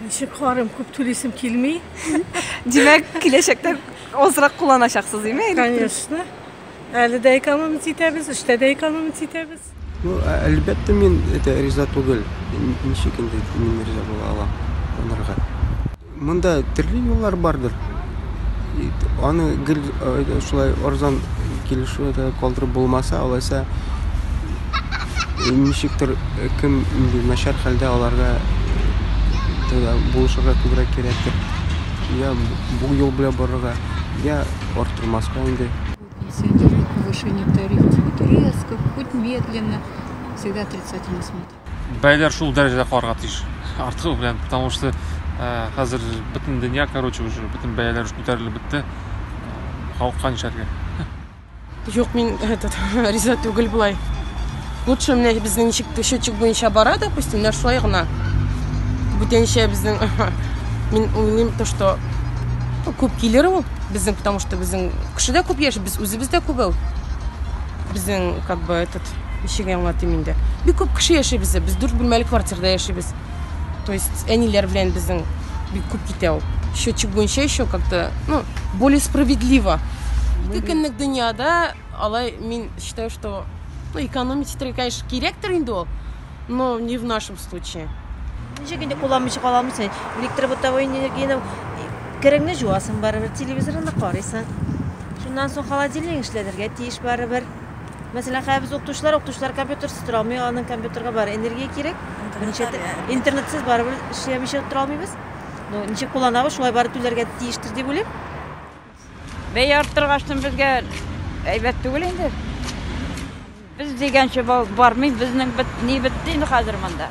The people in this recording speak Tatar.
Ничек карыйм, күп түлисем килми. Димәк, киләчәктә азрак кулланачаксыз, димме? Конечно. Әле дә экономить итәбез, эштә дә экономить итәбез. Ну, әлбәттә, мин это риза түгел. Ничек инде мин риза була алам анарга? Монда төрле юллар бардыр. Аны гел шулай арзан килешү дә калдырып булмаса, алайса ничектер кем инде начар хәлдә, аларга тогда булышырга күбрәк кирәктер. Я бу юл белән барырга, я арттырмаска инде. Пенсионеры повышение тарифов хоть резко, хоть медленно, всегда отрицательно смотрят. Бәяләр шул дәрәҗәдә калырга тиеш артыгы белән, потому что хәзер бөтен дөнья, короче, уже бөтен бәяләр уже күтәрелеп бетте, халыкка нишләргә? Юк, мин этот риза түгел болай. Лучше менә безнең ничек счетчик буенча бара, допустим, менә шулай гына. Бүтәнчә безнең, мин уйлыйм, то, что, ну, күп килер ул безнең, потому что безнең кеше дә күп яши, без үзебез дә күбәү. Безнең как бы этот, ничек аңлатыйм инде. Бик күп кеше яши бездә. Без дүрт бүлмәле квартирада яшибез. То есть әниләр белән безнең бик күп китә ул. Счетчик буенча еще как-то, ну, более справедливо. Ике көнлек дөньяда алай мин считаю, что, ну, экономить итәргә, конечно, кирәктер инде ул, но не в нашем случае. Ничек инде кулланмыйча кала алмыйсың? Электробытовой энергияне кереңне җуасың барыбер, телевизорны карыйсың. Шуннан соң холодильник эшләнергә тиеш барыбер. Мәсәлән, хәзер без укытучылар, укытучылар компьютерсыз тора алмый, аның компьютерга бар энергия кирәк. Интернетсыз барыбер эшләмичә тора алмыйбыз. Ну, ничек кулланабыз, шулай барып түләргә тиештер дип уйлыйм. Бәя арттыргачтын безгә әйбәт түгел инде. Без дигәнчә бармый, безнең бит ни бетте инде хәзер монда.